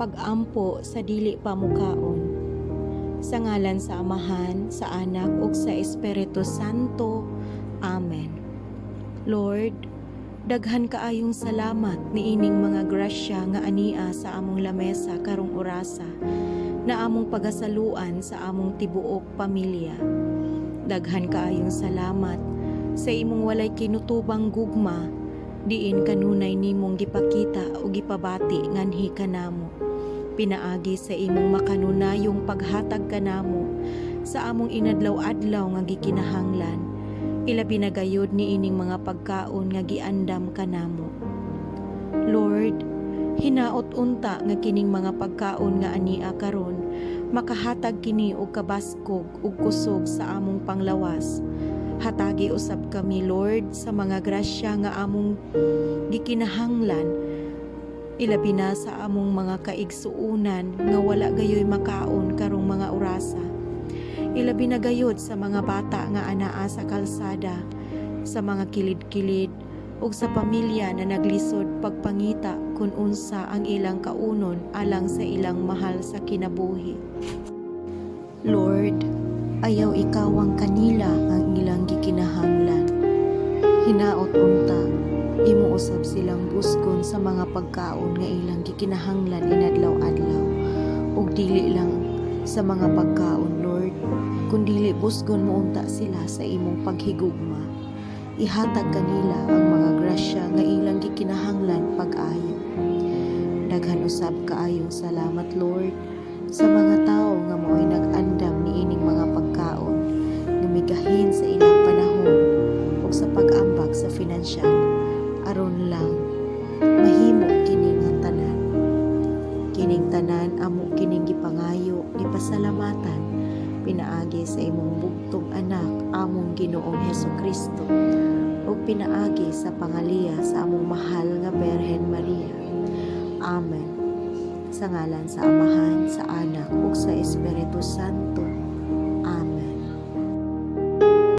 Pag-ampo sa dili pa mukaon. Sa ngalan sa Amahan, sa Anak ug sa Espiritu Santo. Amen. Lord, daghan kaayong salamat niining mga grasya nga ania sa among lamesa karong orasa na among pagasaluan sa among tibuok pamilya. Daghan kaayong salamat sa imong walay kinutubang gugma diin kanunay nimong gipakita o gipabati nganhi kanamo pinaagi sa imong makanunayong paghatag kanamo sa among inadlaw-adlaw nga gikinahanglan, ilabi na gayud niining mga pagkaon nga giandam kanamo. Lord, hinaot unta nga kining mga pagkaon nga ania karon makahatag kini og kabaskog ug kusog sa among panglawas. Hatagi usab kami, Lord, sa mga grasya nga among gikinahanglan, ilabi na sa among mga kaigsuunan nga wala gayoy makaon karong mga orasa. Ilabi na gayod sa mga bata nga anaa sa kalsada, sa mga kilid-kilid ug sa pamilya na naglisod pagpangita kung unsa ang ilang kaunon alang sa ilang mahal sa kinabuhi. Lord, ayaw ikawang kanila ang ilang gikinahanglan. Hinaot unta, imo usab silang busgon sa mga pagkaon nga ilang gikinahanglan inadlaw-adlaw. Ug dili lang sa mga pagkaon, Lord, kundili busgon mo unta sila sa imong paghigugma. Ihatag kanila ang mga grasya nga ilang gikinahanglan pag-ayo. Daghan usab kaayong salamat, Lord, sa mga tawo nga mao'y nag-andam niining mga pagkaon nga migahin sa ilang panahon ug sa pag-ambag sa finansyal aron lang mahimo kini nga tanan. Kining tanan amo kining gipangayo, gipasalamatan pinaagi sa imong bugtong Anak, among Ginoong Hesus Kristo, ug pinaagi sa pangaliya sa among mahal nga Birhen Maria. Amen. Sa ngalan sa Amahan, sa Anak ug sa Espiritu Santo.